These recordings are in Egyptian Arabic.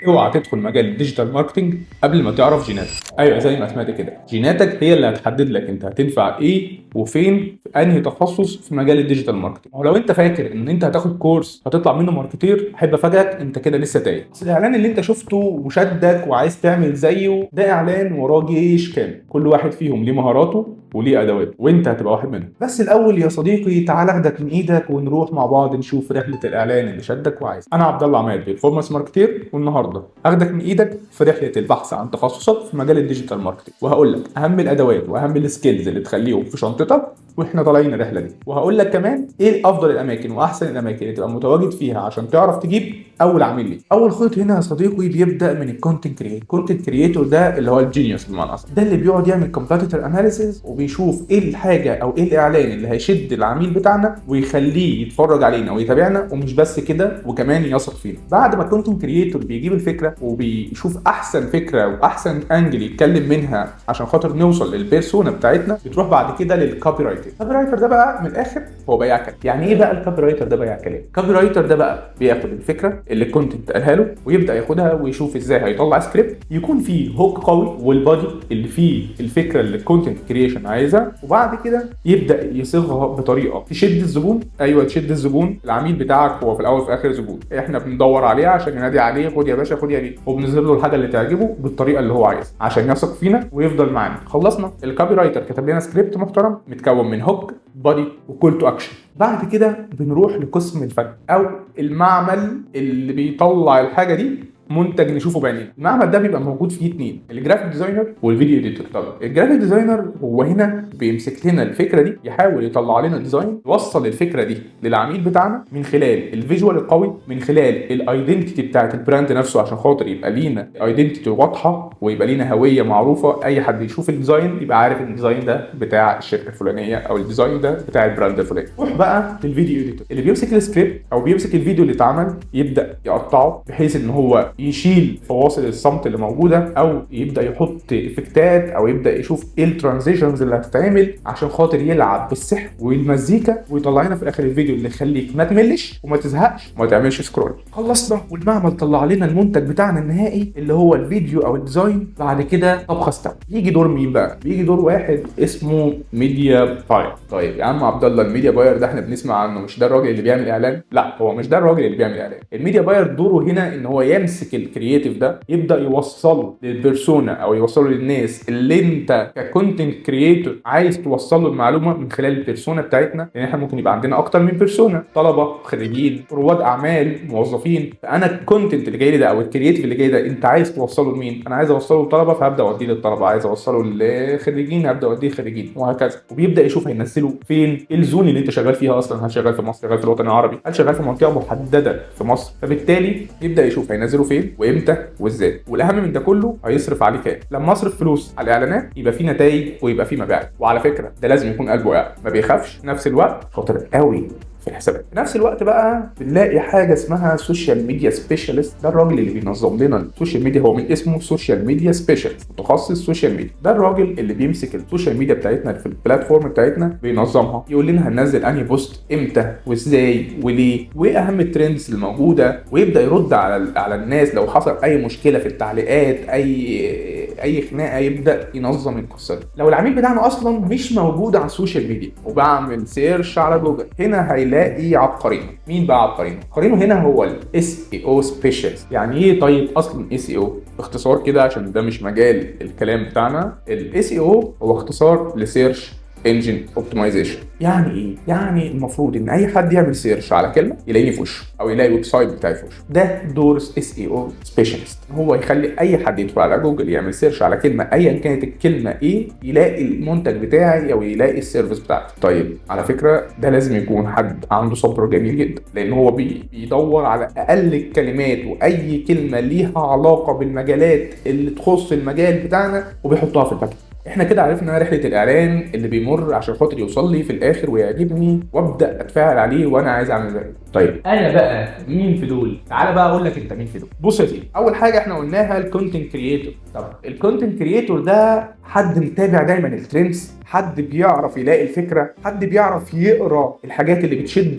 اوعى تدخل مجال ال digital marketing قبل ما تعرف جيناتك. ايوه، زي ما سمعت كده، جيناتك هي اللي هتحدد لك انت هتنفع ايه وفين في انهي تخصص في مجال ال digital marketing. ولو انت فاكر ان انت هتاخد course هتطلع منه marketer، احب افاجئك، انت كده لسه تايه. بس الاعلان اللي انت شفته وشدك وعايز تعمل زيه، ده اعلان وراه جيش كامل، كل واحد فيهم ليه مهاراته وليه ادواته، وانت هتبقى واحد منهم. بس الاول يا صديقي، تعال اخدك من ايدك ونروح مع بعض نشوف رحله الاعلان اللي شدك وعايز. انا عبد الله عماد، performance marketer، والنهارده هاخدك من ايدك في رحله البحث عن تخصصك في مجال ال digital marketing، وهقول لك اهم الادوات واهم ال skills اللي تخليهم في شنطتك واحنا طالعين الرحلة دي، وهقول لك كمان ايه افضل الاماكن واحسن الاماكن اللي تبقى متواجد فيها عشان تعرف تجيب اول عميل ليك. اول خيط هنا يا صديقي بيبدا من ال content creator. ال content creator ده اللي هو ال genius بمعنى اصح، ده اللي بيقعد يعمل competitor analysis وبيشوف ايه الحاجة او ايه الاعلان اللي هيشد العميل بتاعنا ويخليه يتفرج علينا ويتابعنا، ومش بس كده، وكمان يثق فينا. بعد ما ال content creator بيجيب الفكرة وبيشوف احسن فكرة واحسن angle يتكلم منها عشان خاطر نوصل لل persona بتاعتنا، بتروح بعد كده لل copywriter. ال copywriter ده بقى من الاخر هو بياع كلام. يعني ايه بقى ال copywriter ده بياع كلام؟ ال copywriter ده بقى بياخد الفكرة اللي ال content قالها له ويبدا ياخدها ويشوف ازاي هيطلع سكريبت يكون فيه hook قوي وال body اللي فيه الفكرة اللي ال content creation عايزها، وبعد كده يبدا يصيغها بطريقة تشد الزبون. ايوه، تشد الزبون. العميل بتاعك هو في الاول وفي الاخر زبون، احنا بندور عليه عشان ننادي عليه: خد يا باشا، خد يا بيه، وبنظهر له الحاجة اللي تعجبه بالطريقة اللي هو عايزها عشان يثق فينا ويفضل معانا. خلصنا، ال copywriter كتب لنا سكريبت محترم متكون من hook، body و call to action. بعد كده بنروح لقسم الفن او المعمل اللي بيطلع الحاجة دي منتج نشوفه بعينينا. المعمل ده بيبقى موجود فيه اتنين: ال graphic designer وال video editor. طب ال graphic designer هو هنا بيمسك لنا الفكرة دي، يحاول يطلع لنا design يوصل الفكرة دي للعميل بتاعنا من خلال ال visual القوي، من خلال ال identity بتاعت ال brand نفسه، عشان خاطر يبقى لينا identity واضحة ويبقى لينا هوية معروفه. اي حد يشوف ال design يبقى عارف ان ال design ده بتاع الشركة الفلانية او ال design ده بتاع ال brand الفلاني. روح بقى لل video editor اللي بيمسك السكريبت او بيمسك الفيديو اللي اتعمل، يبدا يقطعه بحيث ان هو يشيل فواصل الصمت اللي موجوده، او يبدا يحط effect ات، او يبدا يشوف ايه ال transitions اللي هتتعمل عشان خاطر يلعب بالسحر والمزيكا ويطلع لنا في الاخر الفيديو اللي يخليك ما تملش وما تزهقش وما تعملش scroll. خلصنا والمعمل طلع لنا المنتج بتاعنا النهائي اللي هو الفيديو او ال design. بعد كده طبخه استوت. يجي دور مين بقى؟ بيجي دور واحد اسمه media buyer. طيب يا عم عبد الله، ال media buyer ده احنا بنسمع عنه، مش ده الراجل اللي بيعمل اعلان؟ لا، هو مش ده الراجل اللي بيعمل اعلان. ال media buyer دوره هنا ان هو يمسك ال creative ده، يبدا يوصله لل persona او يوصله للناس اللي انت ك content creator عايز توصل له المعلومة من خلال ال persona بتاعتنا، لان احنا ممكن يبقى عندنا اكتر من persona: طلبه، خريجين، رواد اعمال، موظفين. فانا ال content اللي جاي لي ده او ال creative اللي جاي ده، انت عايز توصله لمين؟ انا عايز اوصله لطلبه، فهبدا اوديه للطلبه. عايز اوصله لخريجين، هبدا اوديه لخريجين، وهكذا. وبيبدا يشوف هينزله فين، ايه ال zone اللي انت شغال فيها اصلا؟ هل شغال في مصر؟ شغال في الوطن العربي؟ هل شغال في منطقة محددة في مصر؟ فبالتالي يبدا يشوف هينزله فين وامتى وازاي، والاهم من ده كله هيصرف عليه كام. لما اصرف فلوس على الاعلانات يبقى في نتائج ويبقى في مبيعات. وعلى فكره، ده لازم يكون قلبه قاعد، ما بيخافش، في نفس الوقت شاطر قوي في الحسابات. في نفس الوقت بقى بنلاقي حاجة اسمها social media specialist. ده الراجل اللي بينظم لنا ال social media. هو من اسمه social media specialist، متخصص social media. ده الراجل اللي بيمسك ال social media بتاعتنا في ال platform بتاعتنا، بينظمها، يقول لنا هننزل انهي post امتى وازاي وليه وايه اهم ال trends الموجوده، ويبدا يرد على الناس لو حصل اي مشكلة في التعليقات، اي خناقه، يبدا ينظم القصة دي. لو العميل بتاعنا اصلا مش موجود على ال social media وبعمل search على جوجل، هنا هيلاقي عبقرينو. مين بقى عبقرينو؟ عبقرينو هنا هو ال SEO specialist. يعني ايه طيب اصلا SEO؟ باختصار كده، عشان ده مش مجال الكلام بتاعنا، ال SEO هو اختصار ل search engine optimization. يعني ايه؟ يعني المفروض ان اي حد يعمل search على كلمة يلاقيني في وشه او يلاقي ال website بتاعي في وشه. ده دور SEO specialist، هو يخلي اي حد يدخل على جوجل يعمل search على كلمه، ايا كانت الكلمة ايه، يلاقي المنتج بتاعي او يلاقي ال service بتاعتي. طيب على فكره، ده لازم يكون حد عنده صبر جميل جدا، لان هو بيدور على اقل الكلمات واي كلمة ليها علاقة بالمجالات اللي تخص المجال بتاعنا وبيحطها في ال package. احنا كده عرفنا رحله الاعلان اللي بيمر عشان خاطر يوصل لي في الاخر ويعجبني وابدا اتفاعل عليه وانا عايز اعمل زيه. طيب انا بقى مين في دول؟ تعالى بقى اقول لك انت مين في دول. بص يا سيدي، اول حاجة احنا قلناها ال content creator. طب ال content creator ده حد متابع دايما ال trends. حد بيعرف يلاقي الفكره، حد بيعرف يقرا الحاجات اللي بتشد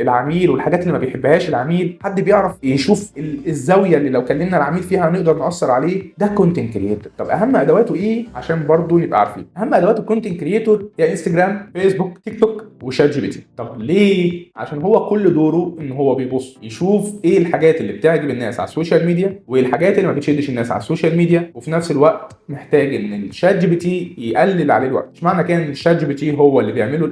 العميل والحاجات اللي ما بيحبهاش العميل، حد بيعرف يشوف الزاوية اللي لو كلمنا العميل فيها هنقدر نأثر عليه. ده content creator. طب اهم ادواته ايه عشان برضو نبقى عارفين؟ اهم ادوات ال content creator هي انستجرام، فيسبوك، تيك توك وشات جي بي تي. طب ليه؟ عشان هو كل دوره ان هو بيبص يشوف ايه الحاجات اللي بتعجب الناس على ال social media وايه الحاجات اللي ما بتشدش الناس على ال social media، وفي نفس الوقت محتاج ان الشات جي بي تي يقلل عليه الوقت. مش معنى كده ان الشات جي بي تي هو اللي بيعمله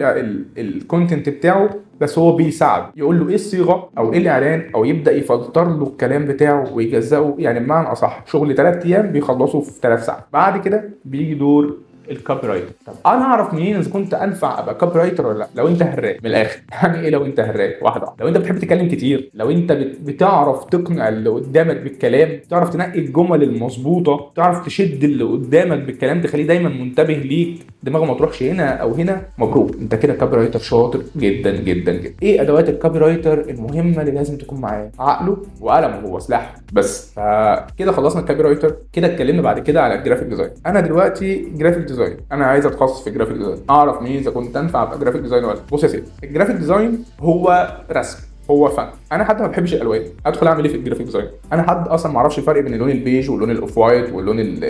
ال content بتاعه، بس هو بيساعده يقول له ايه الصيغة او ايه الاعلان، او يبدا يفلتر له الكلام بتاعه ويجزئه. يعني بمعنى اصح شغل 3 ايام بيخلصه في 3 ساعات. بعد كده بيجي دور ال copywriter. طب انا اعرف منين اذا كنت انفع ابقى copywriter ولا لا؟ لو انت هراي من الاخر. يعني ايه لو انت هراي؟ واحدة واحده. لو انت بتحب تتكلم كتير، لو انت بتعرف تقنع اللي قدامك بالكلام، تعرف تنقي الجمل المظبوطه، تعرف تشد اللي قدامك بالكلام، تخليه دايما منتبه ليك، دماغه ما تروحش هنا او هنا، مبروك، انت كده copywriter شاطر جدا جدا جدا. ايه ادوات ال copywriter المهمة اللي لازم تكون معاه؟ عقله وقلمه هو سلاحه بس. فكده خلصنا ال copywriter. كده اتكلمنا بعد كده على ال graphic design. انا دلوقتي graphic design، انا عايز اتخصص في ال graphic design، اعرف منين اذا كنت انفع ابقى graphic design ولا؟ بص يا سيدي، ال graphic design هو رسم، هو فن. انا حد ما بحبش الالوان، ادخل اعمل ايه في ال graphic design؟ انا حد اصلا ما اعرفش الفرق بين اللون البيج واللون ال off white واللون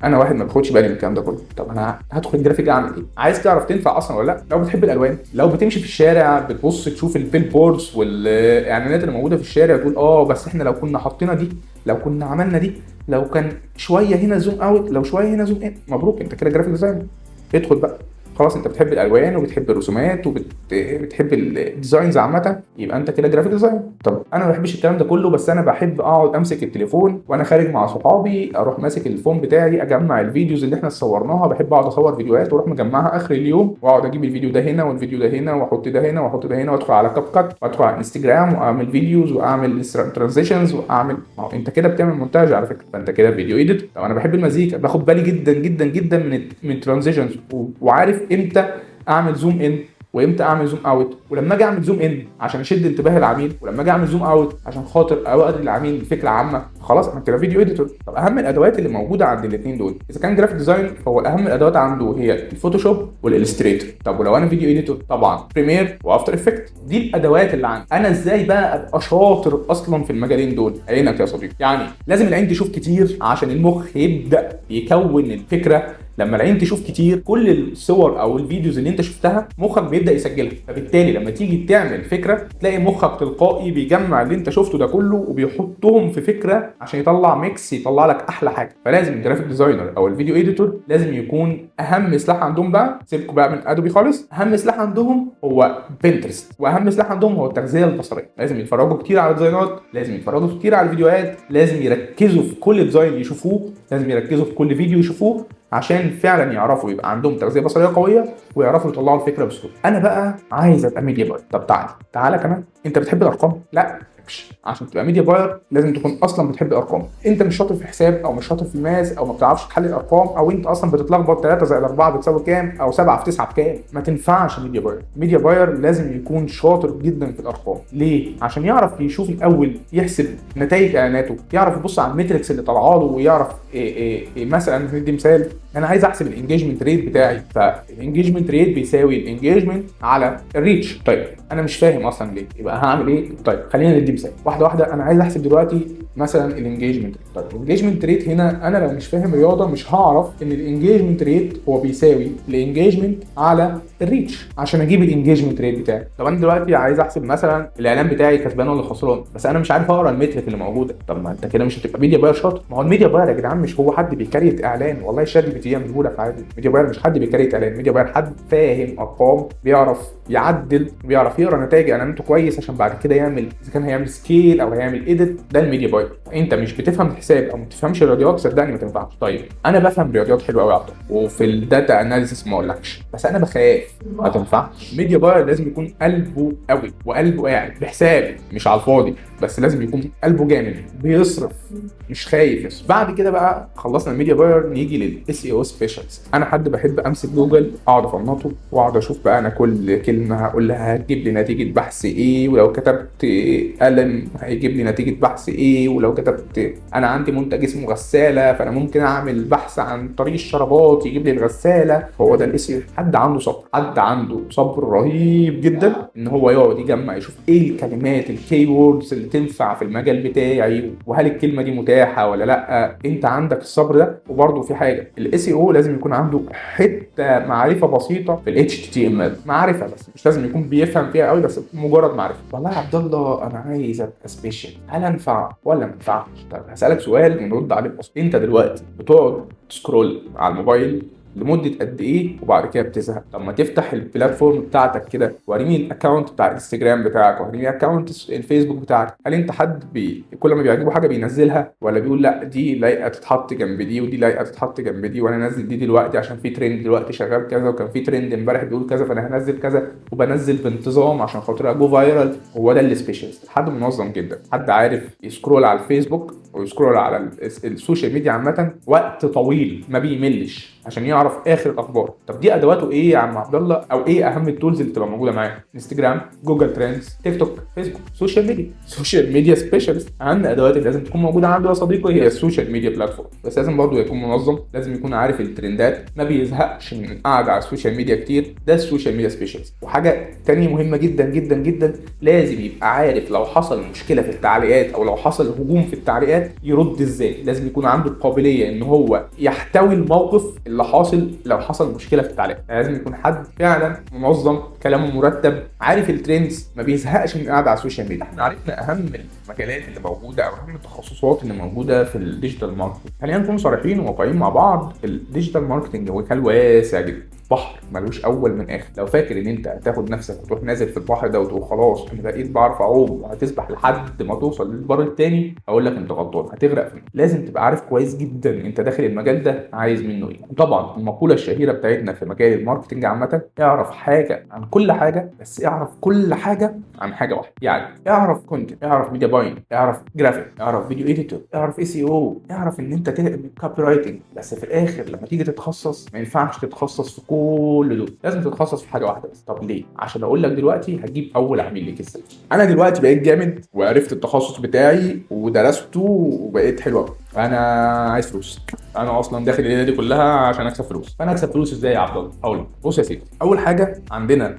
انا واحد ما باخدش بالي من الكلام ده كله. طب انا هدخل الجرافيك اعمل ايه؟ عايز تعرف تنفع اصلا ولا لا؟ لو بتحب الالوان، لو بتمشي في الشارع بتبص تشوف ال billboards والاعلانات اللي موجودة في الشارع تقول بس احنا لو كنا حطينا دي، لو كنا عملنا دي، لو كان شوية هنا zoom out، لو شوية هنا zoom in، مبروك، انت كده graphic designer. ادخل بقى خلاص، انت بتحب الالوان وبتحب الرسومات وبتحب ال designs عامه، يبقى انت كده graphic design. طب انا ما بحبش الكلام ده كله، بس انا بحب اقعد امسك التليفون وانا خارج مع صحابي، اروح ماسك ال phone بتاعي اجمع ال videos اللي احنا صورناها، بحب اقعد اصور فيديوهات واروح مجمعها اخر اليوم، واقعد اجيب الفيديو ده هنا والفيديو ده هنا واحط ده هنا واحط ده هنا، وادخل على CapCut وادخل على انستجرام واعمل videos واعمل transitions واعمل. ما هو انت كده بتعمل مونتاج على فكره، فانت كده video edit. طب انا بحب المزيكا، باخد بالي جدا جدا جدا من transitions، وعارف امتى اعمل zoom in وامتى اعمل zoom out، ولما اجي اعمل zoom in عشان اشد انتباه العميل، ولما اجي اعمل zoom out عشان خاطر اوري العميل الفكرة عامه، خلاص انا كده video editor. طب اهم الادوات اللي موجودة عند الاثنين دول، اذا كان graphic design فهو اهم الادوات عنده هي ال Photoshop وال Illustrator. طب ولو انا video editor؟ طبعا Premiere و After Effect. دي الادوات اللي عندي. انا ازاي بقى ابقى شاطر اصلا في المجالين دول؟ عينك يا صديقي. يعني لازم العين تشوف كتير عشان المخ يبدا يكون الفكره. لما العين تشوف كتير، كل الصور او ال videos اللي انت شفتها مخك بيبدا يسجلها، فبالتالي لما تيجي تعمل فكرة تلاقي مخك تلقائي بيجمع اللي انت شفته ده كله وبيحطهم في فكرة عشان يطلع mix، يطلع لك احلى حاجه. فلازم ال graphic designer او ال video editor لازم يكون اهم سلاح عندهم بقى، سيبكوا بقى من Adobe خالص، اهم سلاح عندهم هو Pinterest، واهم سلاح عندهم هو التغذية البصريه. لازم يتفرجوا كتير على design ات، لازم يتفرجوا كتير على الفيديوهات، لازم يركزوا في كل design يشوفوه، لازم يركزوا في كل فيديو يشوفوه، عشان فعلا يعرفوا يبقى عندهم تغذية بصريه قوية ويعرفوا يطلعوا الفكرة بسهوله. انا بقى عايز ابقى media buyer. طب تعالى تعالى كمان، انت بتحب الارقام؟ لا، عشان تبقى media buyer لازم تكون اصلا بتحب الارقام. انت مش شاطر في حساب او مش شاطر في ال math او ما بتعرفش تحلل ارقام، او انت اصلا بتتلخبط 3 زائد 4 بتساوي كام او 7 في 9 بكام، ما تنفعش media buyer. media buyer لازم يكون شاطر جدا في الارقام. ليه؟ عشان يعرف يشوف الاول، يحسب نتائج اعلاناته، يعرف يبص على ال metrics اللي طالعه له، ويعرف إيه إيه إيه. مثلا ندي مثال، انا عايز احسب ال engagement rate بتاعي، فال engagement rate بيساوي ال engagement على ال reach. طيب انا مش فاهم اصلا ليه، يبقى هعمل ايه؟ طيب خلينا ندي مثال واحدة واحده. انا عايز احسب دلوقتي مثلا ال engagement. طيب ال engagement rate هنا، انا لو مش فاهم رياضة مش هعرف ان ال engagement rate هو بيساوي ال engagement على ال reach عشان اجيب ال engagement rate بتاعي. طب انا دلوقتي عايز احسب مثلا الاعلان بتاعي كسبان ولا خسران، بس انا مش عارف اقرا ال metric اللي موجوده. طب ما انت كده مش هتبقى media buyer شاطر. ما هو ال media buyer يا جدعان مش هو حد بي create اعلان، والله ChatGPT يعمله لك عادي. media buyer مش حد بي create اعلان، media buyer حد فاهم ارقام، بيعرف يعدل، بيعرف يقرا نتائج اعلاناته كويس عشان بعد كده يعمل اذا كان هيعمل scale او هيعمل edit. ده ال media buyer. انت مش بتفهم الحساب او ما بتفهمش الرياضيات، صدقني ما تنفعش. طيب انا بفهم رياضيات حلو قوي يا عبد، وفي ال data analysis ما اقولكش، بس انا بخاف. ما تنفعش. media buyer لازم يكون قلبه قوي وقلبه قاعد بحساب، مش على الفاضي، بس لازم يكون قلبه جامد، بيصرف، مش خايف يصرف. بعد كده بقى خلصنا ال media buyer، نيجي لل SEO specialist. انا حد بحب امسك جوجل، اقعد افنطه واقعد اشوف بقى انا كل كلمة هقول لها هتجيب لي نتيجة بحث ايه، ولو كتبت قلم هيجيب لي نتيجة بحث ايه، ولو كتبت انا عندي منتج اسمه غساله، فانا ممكن اعمل بحث عن طريق الشرابات يجيب لي الغساله. هو ده ال SEO. حد عنده صبر، حد عنده صبر رهيب جدا ان هو يقعد يجمع، يشوف ايه الكلمات، ال keywords اللي تنفع في المجال بتاعي، وهل الكلمة دي متاحة ولا لا. انت عندك الصبر ده. وبرده في حاجه، ال SEO لازم يكون عنده حتة معرفة بسيطة في ال HTML، معرفة بس، مش لازم يكون بيفهم فيها قوي، بس مجرد معرفه. والله يا عبد الله انا عايز ابقى special، هل انفع ولا ما انفعش؟ طيب هسالك سؤال ونرد عليه ببساطه. انت دلوقتي بتقعد ت scroll على الموبايل لمدة قد ايه وبعد كده بتزهق؟ طب ما تفتح ال platform بتاعتك كده، وريني ال account بتاع الانستجرام بتاعك، وريني account الفيسبوك بتاعك. هل انت حد كل ما بيعجبه حاجة بينزلها، ولا بيقول لا دي لايقة تتحط جنب دي، ودي لايقة تتحط جنب دي، وانا انزل دي دلوقتي عشان في ترند دلوقتي شغال كذا، وكان في ترند امبارح بيقول كذا، فانا هنزل كذا، وبنزل بانتظام عشان خاطر ا go viral. هو ده ال specialist، حد منظم جدا، حد عارف ي scroll على الفيسبوك وي scroll على ال social media عامة وقت طويل، ما بيملش، عشان يعرف اخر الاخبار. طب دي ادواته ايه يا عم عبد الله، او ايه اهم ال tools اللي تبقى موجودة معاه؟ انستجرام، جوجل Trends، تيك توك، فيسبوك، social media. social media specialist اهم ادوات اللي لازم تكون موجودة عنده يا صديقي هي ال social media platform. بس لازم برضه يكون منظم، لازم يكون عارف الترندات، ما بيزهقش من القعدة على ال social media كتير. ده ال social media specialist. وحاجه تانية مهمة جدا جدا جدا، لازم يبقى عارف لو حصل مشكلة في التعليقات او لو حصل هجوم في التعليقات يرد ازاي. لازم يكون عنده القابلية ان هو يحتوي الموقف اللي حاصل لو حصل مشكلة في التعليقات. يعني لازم يكون حد فعلا منظم، كلامه مرتب، عارف ال trends، ما بيزهقش من القعدة على ال social media. احنا عرفنا اهم المجالات اللي موجودة او اهم التخصصات اللي موجودة في ال digital marketing. خلينا نكون صريحين وواقعيين مع بعض، ال digital marketing هو مجال واسع جدا، بحر ملوش اول من اخر. لو فاكر ان انت هتاخد نفسك وتروح نازل في البحر ده وتقول خلاص انا بقيت بعرف اعوم، وهتسبح لحد ما توصل للبر التاني، اقول لك انت غلطان، هتغرق فيه. لازم تبقى عارف كويس جدا انت داخل المجال ده عايز منه ايه. وطبعا المقولة الشهيرة بتاعتنا في مجال ال marketing عامه، اعرف حاجة عن كل حاجه، بس اعرف كل حاجة عن حاجة واحده. يعني اعرف content، اعرف media buying، اعرف جرافيك، اعرف video editor، اعرف SEO، اعرف ان انت تعمل copywriting، بس في الاخر لما تيجي تتخصص ما ينفعش تتخصص في كل دول، لازم تتخصص في حاجة واحدة بس. طب ليه؟ عشان اقول لك دلوقتي هتجيب اول عميل ليك ازاي. انا دلوقتي بقيت جامد وعرفت التخصص بتاعي ودرسته وبقيت حلو قوي، انا عايز فلوس، انا اصلا داخل الليلة دي كلها عشان اكسب فلوس. فانا اكسب فلوس ازاي يا عبد الله؟ هقول لك. بص يا سيدي، اول حاجة عندنا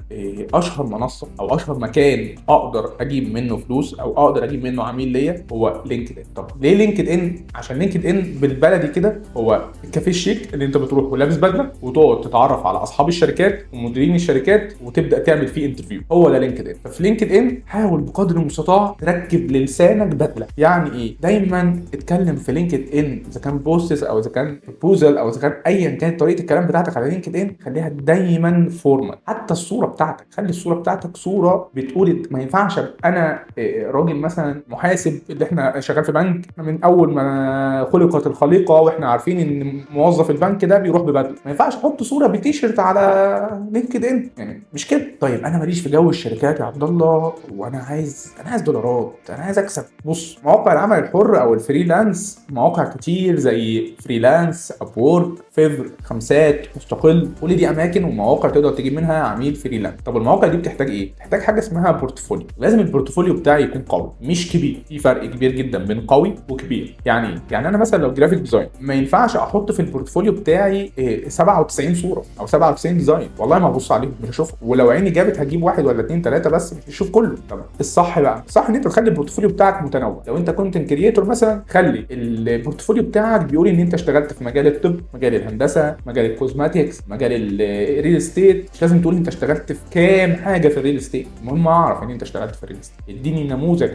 اشهر منصة او اشهر مكان اقدر اجيب منه فلوس او اقدر اجيب منه عميل ليا هو LinkedIn. طب ليه LinkedIn؟ عشان LinkedIn بالبلدي كده هو الكافيه الشيك اللي انت بتروح ولابس بدله وتقعد تتعرف على اصحاب الشركات ومديرين الشركات وتبدا تعمل فيه interview. هو ده LinkedIn. ففي LinkedIn حاول بقدر المستطاع تركب للسانك بدله. يعني ايه؟ دايما اتكلم في LinkedIn، اذا كان posts او اذا كان proposal او اذا كان ايا كانت طريقه الكلام بتاعتك على LinkedIn، خليها دايما formal. حتى الصورة بتاعتك، خلي الصورة بتاعتك صوره بتقول. ما ينفعش أبقى انا راجل مثلا محاسب اللي احنا شغال في بنك، من اول ما خلقت الخليقة واحنا عارفين ان موظف البنك ده بيروح ببدله، ما ينفعش احط صوره بتيشيرت على LinkedIn، يعني مش كده. طيب انا ماليش في جو الشركات يا عبد الله، وانا عايز انا عايز دولارات، انا عايز اكسب. بص، مواقع العمل الحر او ال freelance مواقع كتير زي Freelance، Upwork، Fiverr، خمسات، مستقل، كل دي اماكن ومواقع تقدر تجيب منها عميل freelance. طب المواقع دي بتحتاج ايه؟ بتحتاج حاجة اسمها portfolio. لازم ال portfolio بتاعي يكون قوي مش كبير. في فرق كبير جدا بين قوي وكبير. يعني ايه؟ يعني انا مثلا لو graphic design ما ينفعش احط في ال portfolio بتاعي 97 صوره او 97 design، والله ما هبص عليهم، مش هشوفهم، ولو عيني جابت هجيب واحد ولا اتنين تلاتة بس، مش هشوف كله. طب الصح بقى، الصح ان انت تخلي ال portfolio بتاعك متنوع. لو انت content creator مثلا، خلي ال portfolio بتاعك بيقول ان انت اشتغلت في مجال الطب، مجال الهندسه، مجال ال cosmetics، مجال ال real estate. مش لازم تقول انت اشتغلت في كام حاجة في ال real estate، المهم اعرف ان انت اشتغلت في ال real estate، اديني نموذج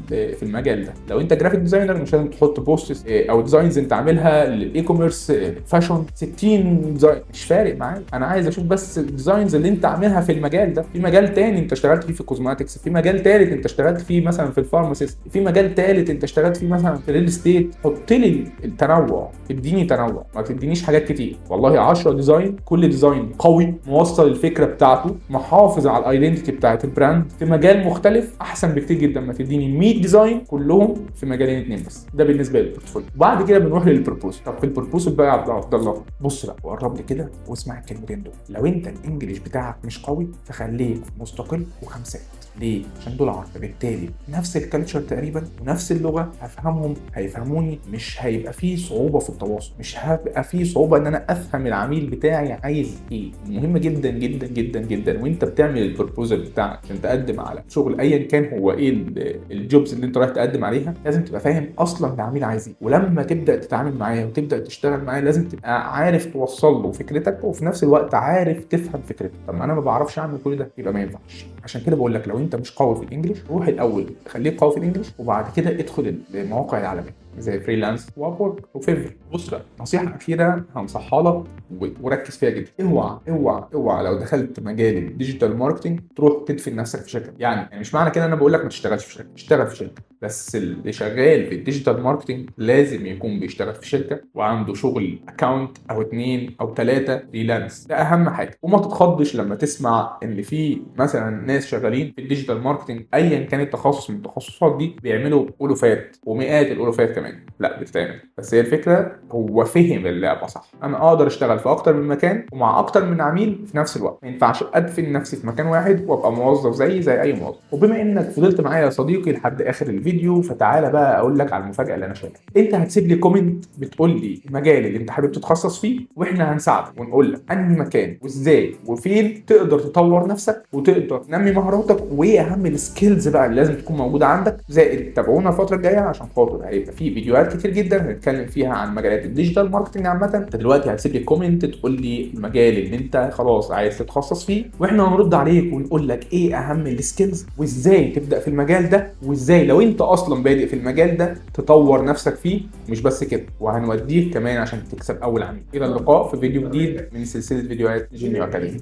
في المجال ده. لو انت graphic designer مش لازم تحط posts او designs انت عاملها لل e-commerce، fashion، 60 design مش فارق معايا، انا عايز اشوف بس ال designs اللي انت عاملها في المجال ده. في مجال تاني انت اشتغلت فيه في ال cosmetics، في مجال تالت انت اشتغلت فيه مثلا في ال pharmacist، في مجال تالت انت اشتغلت فيه مثلا في ال real estate. حط حط لي التنوع، اديني تنوع، ما تدينيش حاجات كتير. والله 10 design، كل design قوي موصل الفكرة بتاعته، محافظ على ال identity بتاعت ال brand في مجال مختلف، احسن بكتير جدا ما تديني 100 design كلهم في مجالين اتنين بس. ده بالنسبة لل portfolio. وبعد كده بنروح لل proposal. طب في ال proposal بقى يا عبد الله، بص بقى وقرب لي كده واسمع الكلمتين دول. لو انت ال English بتاعك مش قوي فخليك مستقل وخمسات. ليه؟ عشان دول عرب، فبالتالي نفس ال culture تقريبا ونفس اللغه، هفهمهم هيفهموني، مش هيبقى فيه صعوبة في التواصل، مش هبقى فيه صعوبة ان انا افهم العميل بتاعي عايز ايه. مهم جدا جدا جدا جدا وانت بتعمل ال proposal بتاعك عشان تقدم على شغل ايا كان هو ايه ال jobs اللي انت رايح تقدم عليها، لازم تبقى فاهم اصلا العميل عايز ايه. ولما تبدا تتعامل معاه وتبدا تشتغل معاه لازم تبقى عارف توصل له فكرتك، وفي نفس الوقت عارف تفهم فكرته. طب ما انا ما بعرفش اعمل كل ده، يبقى ما ينفعش. عشان كده بقول لك لو انت مش قوي في ال English، روح الاول خليك قوي في ال English، وبعد كده ادخل المواقع العالمية زي freelance و Upwork و Fiverr. بص بقى، نصيحة اخيرة هنصحها لك وركز فيها جدا. اوعى اوعى اوعى لو دخلت مجال ال digital marketing تروح تدفن نفسك في شركه. يعني مش معنى كده انا بقول لك ما تشتغلش في شركه، اشتغل في شركه، بس اللي شغال في ال digital marketing لازم يكون بيشتغل في شركة وعنده شغل account او اتنين او تلاتة freelance. ده اهم حاجه. وما تتخضش لما تسمع ان في مثلا ناس شغالين في ال digital marketing ايا كان التخصص من التخصصات دي بيعملوا الوفات ومئات الالوفات كمان. لا بتتعمل، بس هي الفكرة هو فهم اللعبة صح. انا اقدر اشتغل في اكتر من مكان ومع اكتر من عميل في نفس الوقت، ما ينفعش ادفن نفسي في مكان واحد وابقى موظف زي اي موظف. وبما انك فضلت معايا يا صديقي لحد اخر الفيديو، فتعالى بقى اقول لك على المفاجاة اللي انا شايفها. انت هتسيب لي comment بتقول لي المجال اللي انت حابب تتخصص فيه، واحنا هنساعدك ونقول لك انهي مكان وازاي وفين تقدر تطور نفسك وتقدر تنمي مهاراتك، وايه اهم ال skills بقى اللي لازم تكون موجودة عندك. زائد تابعونا الفترة الجاية عشان خاطر هيبقى في فيديوهات كتير جدا هنتكلم فيها عن مجالات ال digital marketing عامه. انت دلوقتي هتسيب لي comment تقول لي المجال اللي انت خلاص عايز تتخصص فيه، واحنا هنرد عليك ونقول لك ايه اهم ال skills وازاي تبدا في المجال ده، وازاي لو انت اصلا بادئ في المجال ده تطور نفسك فيه. مش بس كده، وهنوديك كمان عشان تكسب اول عميل. الى اللقاء في فيديو جديد من سلسلة فيديوهات جينيو اكاديمي.